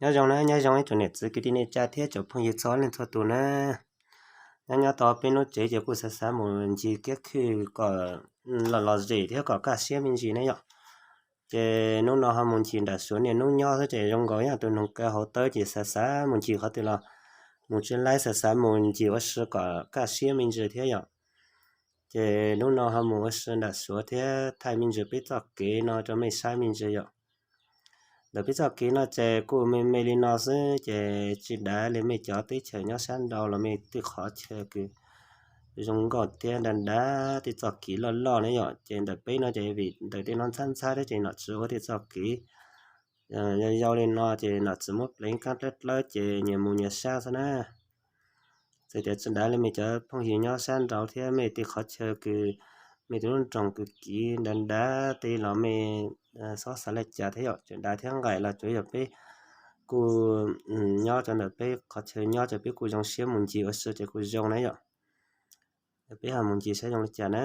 Nyob zoo na, nyob zoo ib tsoom niam txiv kwv tij neej tsa thiab tsoom phooj ywg txhua leej txhua tus na. Nyob nyob tau peb hnub tsev ces kuj xav xav mus ncig kiab khw kom los los zem thiab kom kaj siab me ntsis ne yom. Ces hnub no ho mus ncig nram Suav niaj hnub nyob xwb ces zoo nkaus yog tus noog kaw hauv tawb ces xav xav mus ncig qhov twg los mus tsis laib, xav xav mus ncig ua si kom kaj siab me ntsis thiab yom. Ces hnub no ho mus ua si nram Suav thiab thaij me ntsis peb txoj kev no rau mej saib me ntsis yom. Ntawm peb txoj kev no ces kuj me me li no xwb ces tsis dav li mej cov teb chaws nyob sab nraud los mej tej qhov chaw kws zoo nkauj thiab dav dav tej txoj kev loj loj ne yom. Ces ntawm peb no ces vim ntawm tej no ntxhab ntxhab thiab ces nom tswv ua tej txoj kev yau yau li no ces nom tswv muab pleev kaab dlawb dlawb ces nyias mus nyias sab xwb na. Txawm tias tsis dav li mej cov phooj ywg nyob sab nraud thiab mej tej qhov chaw kws mej tej lub nroog kws kiv dav dav tej los mej xob xav li cas thiab yom. Tseem dav thiab nqaim los tsuav yog peb kuj nyob rau ntawm peb qhov chaw nyob ces peb kuj zoo siab mus ncig ua si ces kuj zoo na yom. Peb ho mus ncig saib zoo li cas na.